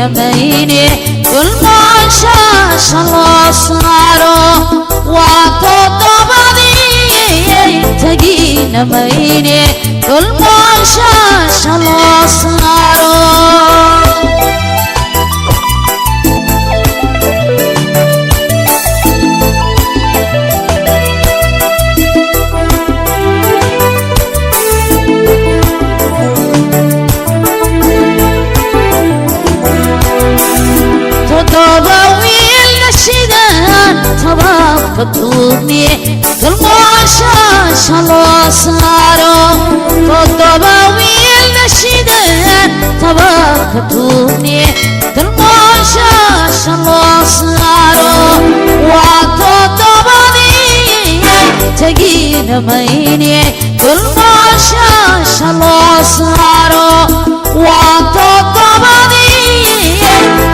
Tagina mayne dulmaashaasha loo saaro waa toddobadii tagina mayne dulmaashaasha loo saaro. Toddoba wiilna shidan tabaabka tuubni dulmaashaasha loo saaro. Toddoba wiilna shidan tabaabka tuubni dulmaashaasha loo saaro waa toddobadii tagina mayne dulmaashaasha loo saaro waa toddobadii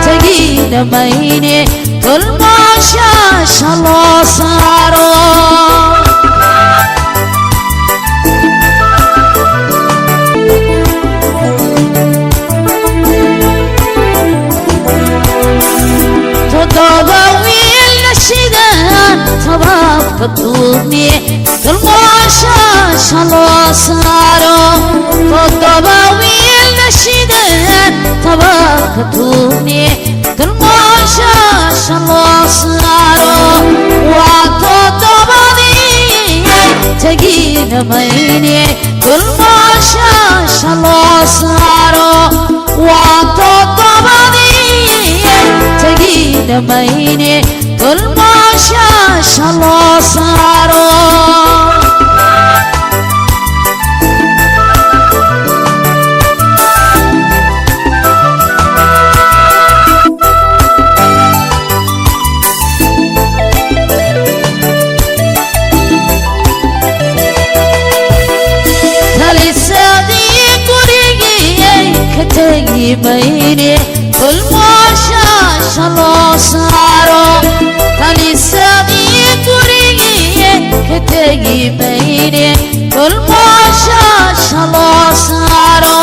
tagina mayne dulmaashaasha loo saaro. Toddoba wiilna shidan tabaabka tuubni dulmaashaasha loo saaro. Toddoba wiilna shidan tabaabka tuubni dulmaashaasha loo saaro waa toddobadii tagina mayne dulmaashaasha loo saaro waa toddobadii tagina mayne dulmaashaasha loo saaro. Talisadii gurigii ka tegi mayne dulmaashaasha loo saaro. Talisadii gurigii ka tegi mayne dulmaashaasha loo saaro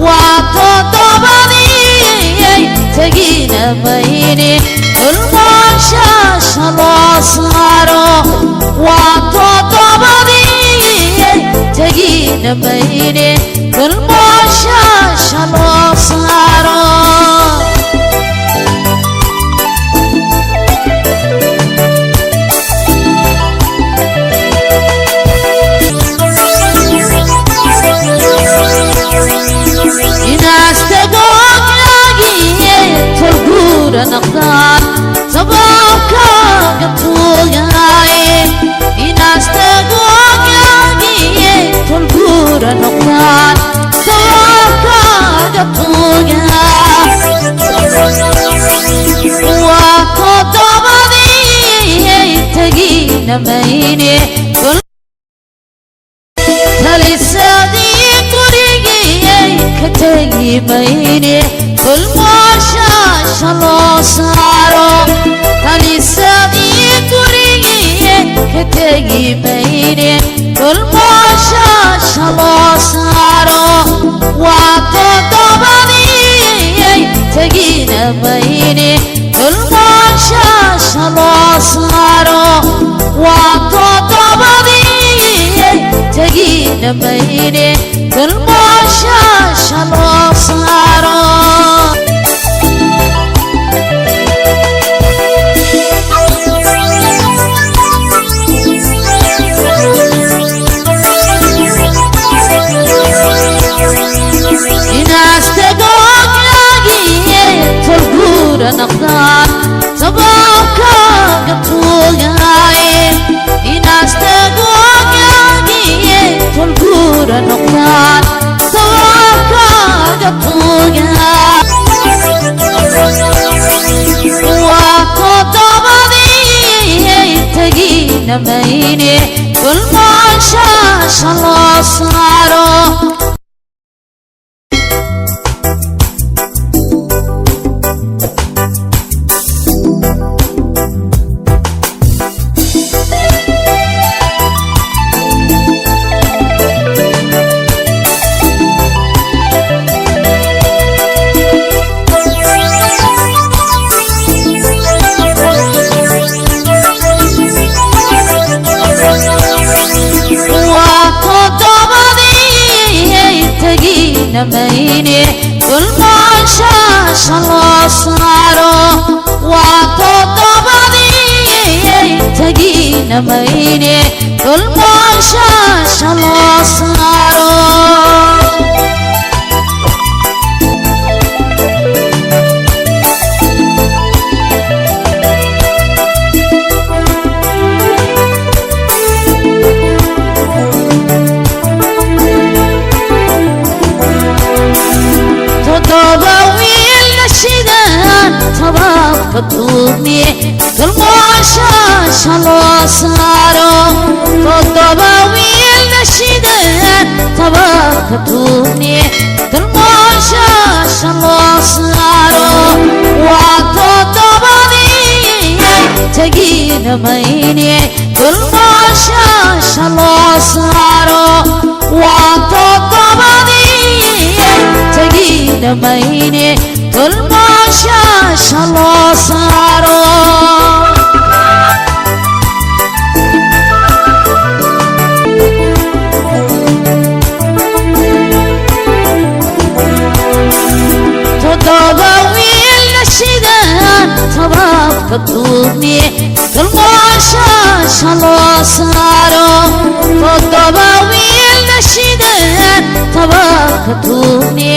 waa toddobadii tagina mayne dulmaashaasha loo saaro waa toddobadii tagina mayne dulmaashaasha loo saaro. Inaastagoogagiye tolguura naqdaan tabaabkaaga tuugaaye. Inaastagoogagiye tolguura noqdaan tabaabkaaga tuugaa waa toddobadii tagina mayne. Talisadii gurigii ka tegi mayne dulmaashaasha loo saaro. Talisadii gurigii ka tegi mayne dulmaashaasha loo saaro waa toddobadii tagina mayne dulmaashaasha loo saaro waa toddobadii tagina mayne dulmaashaasha loo saaro. Inaastagoogagiye tolguura naqdaan tabaabkaaga tuugaaye. Inaastagoogagiye tolguura noqdaan tabaabkaaga tuugaa waa toddobadii tagina mayne dulmaashaasha loo saaro. loo saaro waa toddobadii tagina mayne tolmoonshaasha loo saaro. Toddoba wiilna shidan tabaabka duubni tolmoonshaasha loo saaro. Toddoba wiilna shidan tabaabka duubni tolmoonshaasha loo saaro waa toddobadii tagina mayne tolmoonshaasha loo saaro waa toddobadii tagina mayne tolmoonshaasha loo saaro. Toddoba wiilna shidan tabaabka duubni tolmoonshaasha loo saaro. Toddoba wiilna shidan tabaabka duubni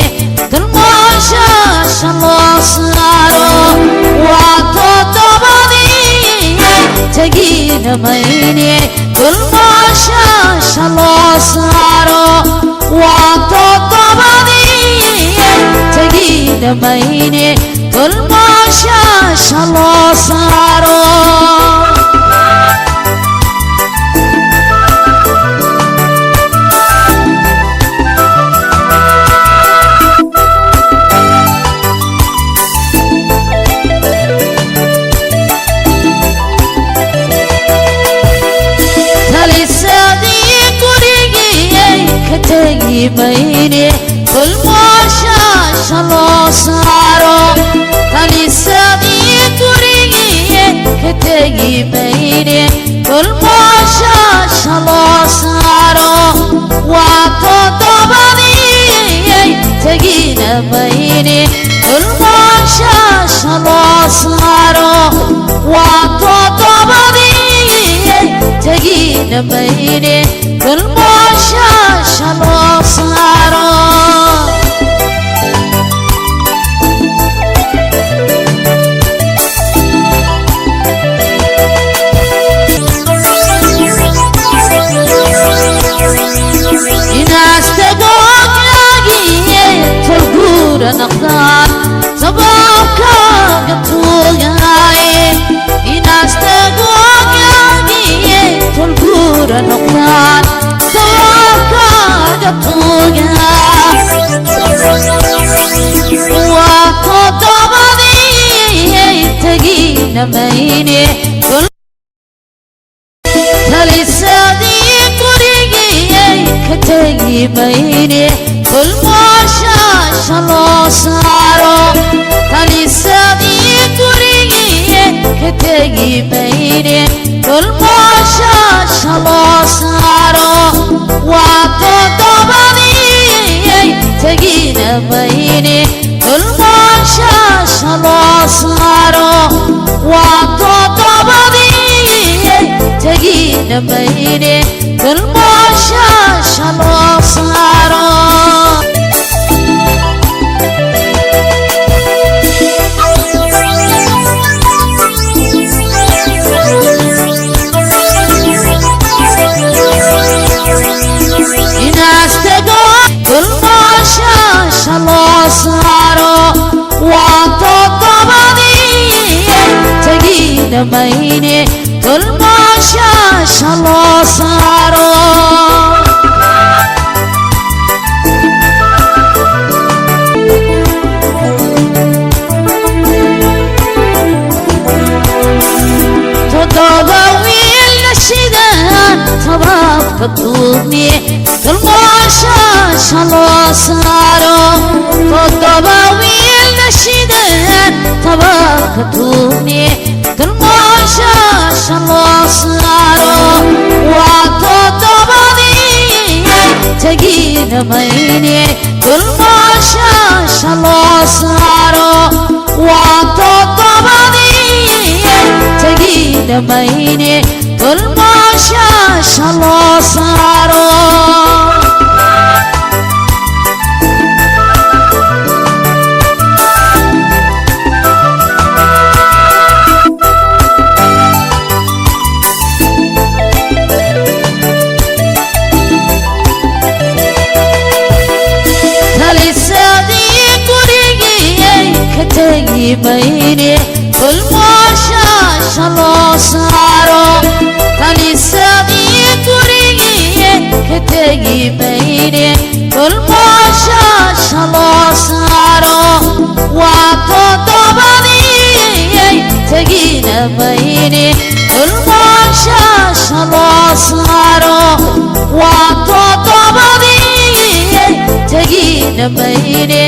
tolmoonshaasha loo saaro waa toddobadii tagina mayne tolmoonshaasha loo saaro waa toddobadii tagina mayne tolmoonshaasha loo saaro. Talisadii gurigii ka tegi mayne tolmoonshaasha loo saaro. Talisadii gurigii ka tegi mayne tolmoonshaasha loo saaro waa toddobadii tagina mayne tolmoonshaasha loo saaro waa toddobadii tagina mayne tolmoonshaasha loo saaro. Inaastagoogagiye tolguura naqdaan tabaabkaaga tuugaaye. Inaastagoogagiye tolguura noqdaan tabaabkaaga tuugaa waa toddobadii tagina mayne. Talisadii gurigii ka tegi mayne tolmoonshaasha loo saaro. Talisadii gurigii ka tegi mayne tolmoonshaasha loo saaro waa toddobadii tagina mayne tolmoonshaasha loo saaro waa toddobadii tagina mayne tolmoonshaasha loo saaro. Inaastego tolmoonshaasha loo saaro waa toddobadii tagina mayne tolmoonshaasha loo saaro. Toddoba wiilna shidan tabaabka duubni tolmoonshaasha loo saaro. Toddoba wiilna shidan tabaabka duubni tolmoonshaasha loo saaro waa toddobadii tagina mayne tolmoonshaasha loo saaro. Waa toddobadii, tegina mayne, tolmooshaasha loo saaro. Talisadii gurigiyay ka tegi mayne, tolmooshaasha loo saaro. Talisadii gurigiyay ka tegi mayne, tolmooshaasha loo saaro. Waa toddobadii, tegina mayne, tolmooshaasha loo saaro. Waa toddobadii, tegina mayne.